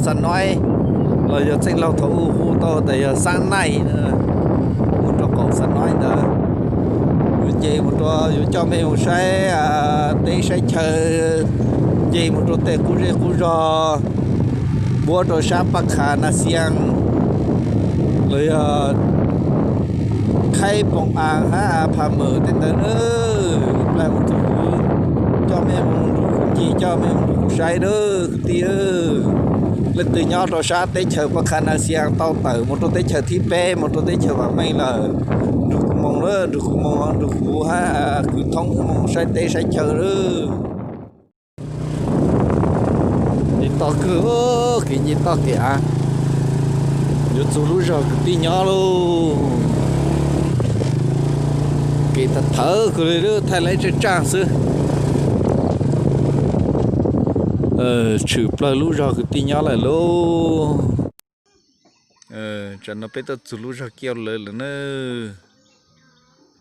Xa Noib, los yog txheej laug thaum ub hu tau tas yog Xab Naij, mus rau qaum Xa Noib ntawd. Yuav nce mus rau, yuav coj mej mus saib teb saib chaw, nce mus rau tej qub zej qub zog, npuab rau sab Paj Kha Na Xias los yog Khaib Poom As hab Pha Mawm tej ntawd na. Plag mus txog kuv coj mej mus nrug kuv nce, coj mej mus nrug kuv saib na kwv tij. Leej twg nyob rau sab teb chaws Paj Kha Na Xias tau tawm mus rau teb chaws thib peb, mus rau teb chaws vam meej lawm, nrug kuv moog na, nrug kuv moog, nrug kuv hab kwv Thoob moog saib teb saib chaw na. Nce toj kawg, kev nce toj kev av, yuav txug lub zog kwv tij nyob lauj. Kev thawv thawv kawg li, thaij lawv tsaj tsaj xwb. Tshwm plawg lub zog kwv tij nyob lawm lauj. Tsam no peb tuaj txug lub zog Kiaj Lawv lawm na.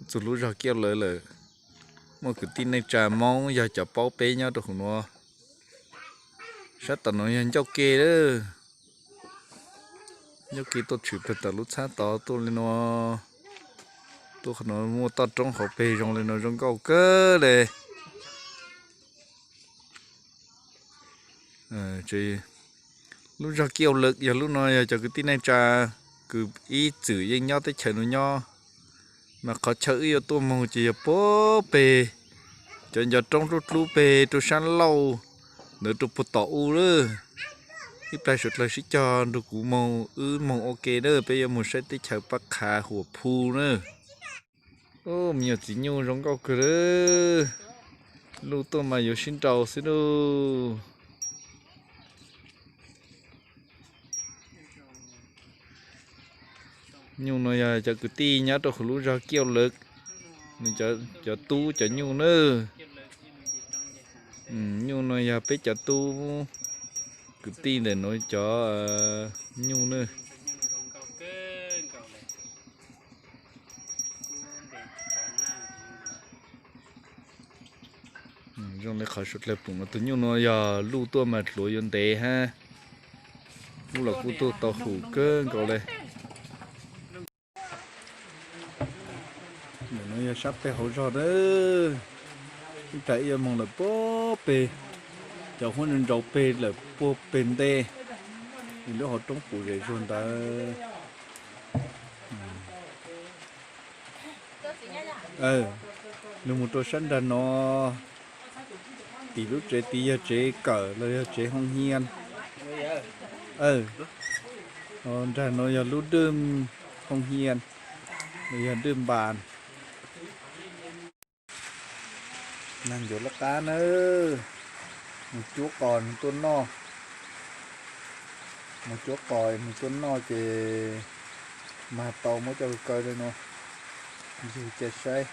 Txug lub zog Kiaj Lawv lawm. Muaj kwv tij neej tsa Moob yog cov paub peb nyob rau hauv nuav. Sab tom nuav yog ncauj ke lawm. Ncauj ke tuaj tshwm plawg tom lub txhab tod tuaj li nuav. Tuaj qhov nuav muaj toj roob hauv peg zoo li nuav zoo nkauj kawg le. Lub zog Kiaj Lawv yog lub no yog cov kwv tij neej tsa kws ib txwm yeej nyob teb chaws nuav nyob, mas qhov chaw wb yuav tuaj moog ces yog puag peg cov ncov roob dlub dlub peg rau sab lauj ntawd rau puag tom u lawm. Ib plag suav dlawg sib cog nrug kuv moog, wb moog ua ke na, peb yuav moog saib teb chaws Paj Kha Huam Phu na. Me nyuam txiv nyuj zoo nkauj kawg lawm. Luj tuaj mas yuav sib nraus xwb lauj. Nyuj no yog cov kwv tij nyob rau hauv lub zog Kiaj Lawv, nws cov tub cov nyuj na. Nyuj no yog peb cov tub kwv tij ntawm nuav cov nyuj na. Zoo li qhov suav dlawg pum no, tus nyuj no yog luj tuaj mas dluav yuav ntev hab. Ub los kuj tuaj tau hum kawg nkaus le. Ntawm no yog sab peg hauv zog na. Ib plag ib yuav moog lawm puag peg, cov huab nraus peg lawm puag peg ntej, lub hauv roob pum zem zuag ntawd. Nws mus rau sab nrag no, tim lub tsev tid yog tsev kawm los yog tsev hoo hia. Nrag no yog lub dwj hoo hia los yog dwj npas. Nag ncuav laj qab nawb, mus cuab qos mus tuaj noj, mus cuab qos mus tuaj noj ces mag tau muab coj lug kaw li no, yug ca saib.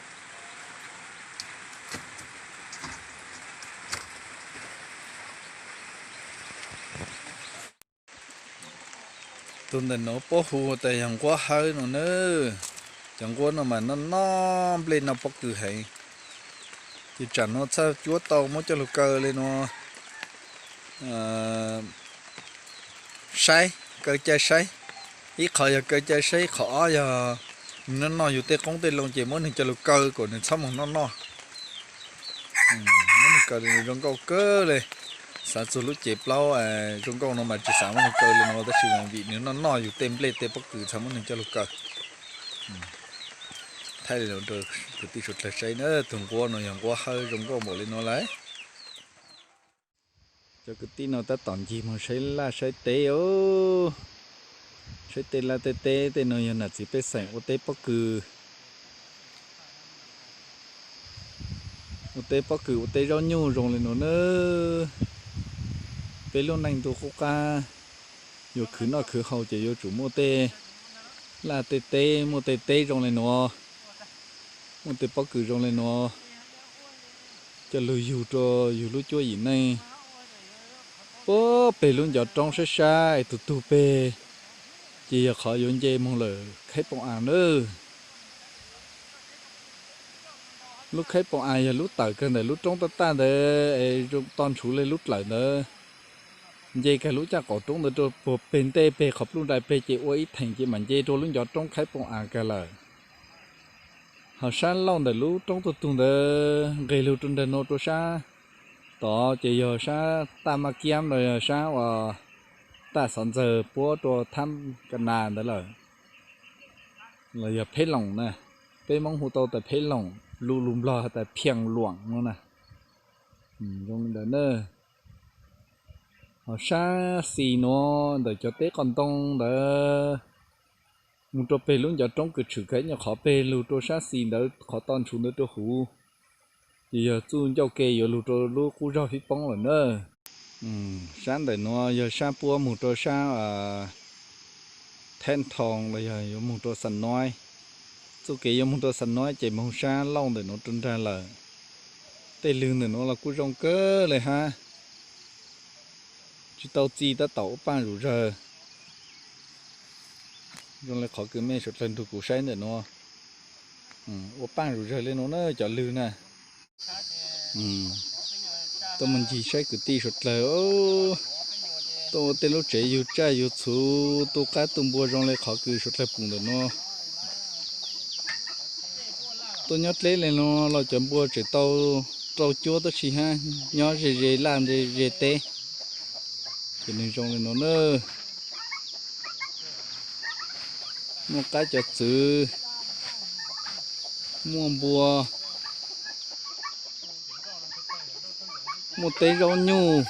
Tus ntawm nuav puab hu tas yog nquab hawb no na. Cov nquab no mas noj noj nplej noj pob kws heev. Ces tsam no txhaj cuab tau muab coj lug kaw li no saib, kaw ca saib. Ib qhov yog kaw ca saib, qhov ob yog nws noj noj yus tej qoob tej loo ces muab nws coj lug kaw kom nws txhob moog noj noj. Muab nws kaw zoo nkauj kawg le. Xav txug lub cev plaub zoo nkauj no mas tsis xav muab nws kaw li no tab sis vim nws noj noj yus tej nplej tej pob kws txhaj muab nws coj lug kaw. Thaij li no rau kwv tij suav dlawg saib na, tus nquab no yog nquab hawb zoo nkauj npaum li no lawm. Cov kwv tij no tab tom ncig moog saib laj saib teb os. Saib tej laj tej teb, tej no yog nam txiv pej xeem ua teb pob kws, ua teb pob kws ua teb zaub nyuj zoo li no na. Peb lub neej ntuj qub qab yuav khwv noj khwv haus ces yuav tsum muaj tej laj tej teb, muaj tej teb zoo li no, muaj tej pob kws zoo li no coj lug yug rau yug lub cuab yim neej. Puag peg lub ncov roob sab sab es tug tug peg ces yog qhov yuav nce moog lawm Khaib Poom As nawb. Lub Khaib Poom As yog lub tawm kawg ntawm lub roob taj taj ntawd es toj ntshuv li lub dlawm ntawd. Nce kiag lub caj qaum roob ntawd rau puag peg ntej peg qhov pluj nrais peg ces ua ib theem ces mam nce rau lub ncov roob Khaib Poom As kiag lawm. Ho sab laug ntawm lub roob tug tug ntawd nqes lug rau nraag nuav rau sab tod ces yog sab Taj Maj Kiab los yog sab uas Taj Xov Ntxawg puab rua Thab Ka Nas ntawd lawm, los yog Pheb Loom na. Peb Moob hu tau tas Pheb Loom, lus lus Nplog has tas Phias Luam no na. Zoo li ntawd na. Ho sab xis nuav ntawm cov teb qos ntoo ntawd mus rau peg lub ncov roob kws tshwm kawg ib nyuag qhov peg lug rau sab xis ntawd qhov toj ntshuv ntawd rau huv, ces yog txuj ncauj ke yuav lug rau lub qub zog Fib Poob lawm na. Sab ntawm nuav yog sab puab mus rau sab Thab Thoo los yog yuav mus rau Xam Nuaib. Txuj kev yuav mus rau Xam Nuaib ces moog sab laug ntawm nuav rau nraag lawm. Tej lwg ntawm nuav los kuj zoo kawg le hab, tsis tau txi tab tom ua paaj zom zawg. Zoo le qhov kws mej suav dlawg nrug kuv saib ntawm nuav, ua paaj zom zawg le nuav na cov lwg na. Tuaj mus ncig saib kwv tij suav dlawg, tuaj ua tej lub tsev yug tsaj yug txhu, tu qaab tu npua zoo le qhov kws suav dlawg pum ntawm nuav. Tuaj nyob dleb le nuav los cov npua tseem tau rau cuab tab sis hab nyob ze ze laj ze ze teb. Ces nwg zoo le nuav na. Muaj qaib cov txwv, muaj npua, muaj teb zaub nyuj.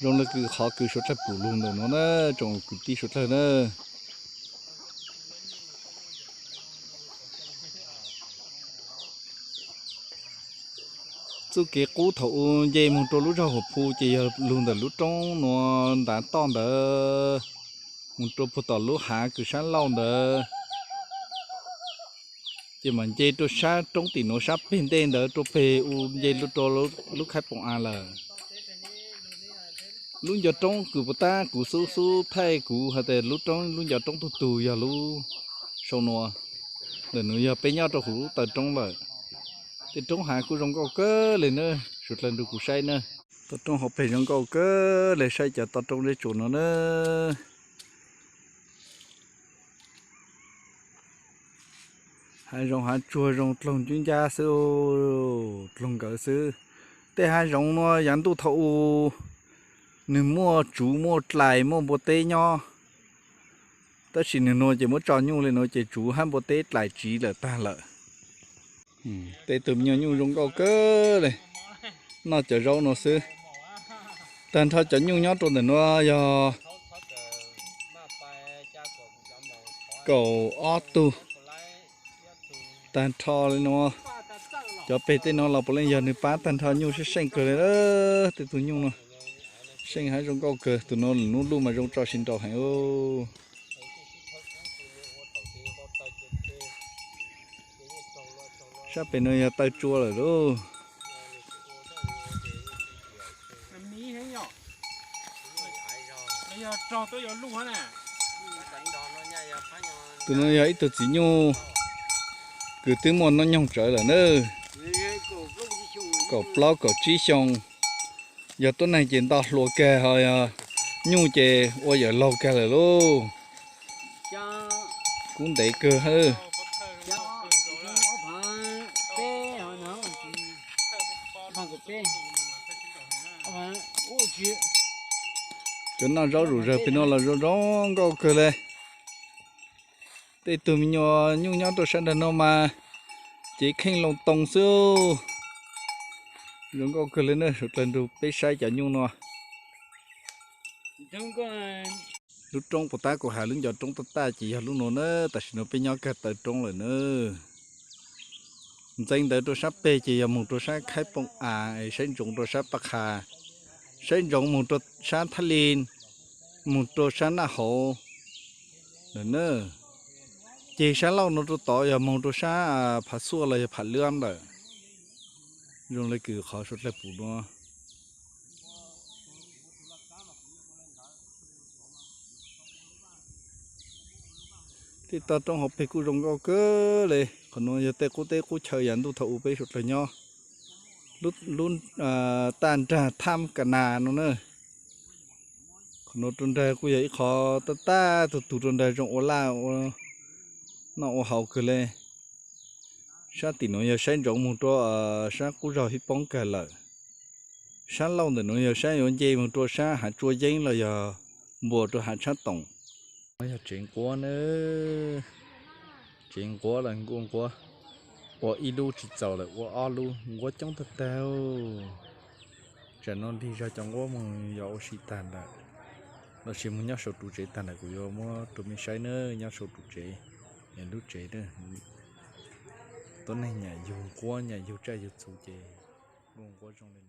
Zoo le kws qhov kws suav dlawg pum lug ntawm nuav na, tsoom kwv tij suav dlawg na. Txuj kev qub thaum u nce moog rua lub zog Huam Phu ces yog lug ntawm lub roob nuav ntav toj ntawd moog rua puag tom lub hav kws sab laug ntawd, ces mam nce rua sab roob tim nuav sab peg ntej ntawd rua peg u nce rua lub Khaib Poom As lawm. Lub ncov roob kws puas tab kuv xub xub thaij kuv has tas lub roob lub ncov roob tug tug yog lub sau nuav. Ntawm nuav yog peb nyob rua huv lub taw roob lawm. Tej roob hav kuj zoo nkauj kawg le na, suav dlawg nrug kuv saib na. Toj roob hauv peg zoo nkauj kawg le, saib cov toj roob zeb tsuas no na. Hav zoov hav tsuag zoo dloog ncub ncab xwb, dloog nkawd xwb. Tej hav zoov nuav yav ntuj thaum u nwg muaj tsuv muaj dlais muaj npua teb nyob, tab sis nwg nuav ces muab tso nyuj le nuav ces tsuv hab npua teb dlais tsiv lawm tag lawm. Tej tug me nyuam nyuj zoo nkauj kawg le, noj cov zaub nuav xwb. Tag nrho cov nyuj nyob rau ntawm nuav yog kaum ob tug. Tag nrho le nuav, cov peg tej nuav los puav leej yog nwg pab tag nrho, nyuj seej seej kawg le. Tej tug nyuj nuav seej hab zoo nkauj kawg, tus nuav lwm nub luj mas zoo tso sib nraus heev. Sab pem nuav yog taw tsua lawm lauj. Tus nuav yog ib tug txiv nyuj kws twb muaj hnub nyoog tsawv lawm na, kaum plaub kaum tsib xyoo. Yog tuab neeg ces nto hluas kawg, ho yog nyuj ces ua yawm laug kawg lawm lauj. Kub ntev kawg hab. Cov noj zaub zom zawg pem nuav los zoo zoo nkauj kawg le. Tej tug me nyuam nyuj nyob rau sab nraag nuav mas cev kheej loo too xwb. Zoo nkauj kawg le na, suav dlawg nrug peb saib cov nyuj nuav. Lub roob puas tab kuv has lub ncov roob taj taj ces yog lub nuav na, tam sim nuav peb nyob kawg taw roob lawm na. Ntxeev ntawd rau sab peg ces yog moog rau sab Khaib Pooj Av, saib ntsoov rau sab Paj Qha, saib ntsoov moog rau sab Thab Li, moog rau sab Naj Hauv lawm na. Ces sab laug nuav rau tod yog moog rau sab Phav Xuaj los yog Phav Lwb lawm. Zoo le kws qhov suav dlawg pum nuav. Tej toj roob hauv peg kuj zoo nkauj kawg le. Qhov nuav yog tej qub teb qub chaw yav ntuj thaum u peb suav dlawg nyob. lub taj nrag Tham Ka Nas no na. Qhov no rau nrag kuj yog ib qhov tab tab tug tug rau nrag zoo ua laj ua noj ua haus kawg le. Sab tim nuav yog saib ntsoov moog rua sab qub zog Hib Poob kag lawm. Sab laug ntawm nuav yog saib yuav nce moog rua sab Hav Tsua Yeeb los yog npuas rua Hav Tshab Toom. Yog tsev nquab na, tsev nquab los nkuaj nquab, ua ib lub tsis txaus lawm ua ob lub, nquab coob tag tag. Tsam no lig zog cov nquab moog yog ua si tag lawm, los sis moog nyob sau tus tsev tag lawm kuv yuav muab rua mej saib na, nyob sau tus tsev, lub tsev. Tuab neeg nyam yug nquab nyam yug tsaj yug txhu ces nquab zoo li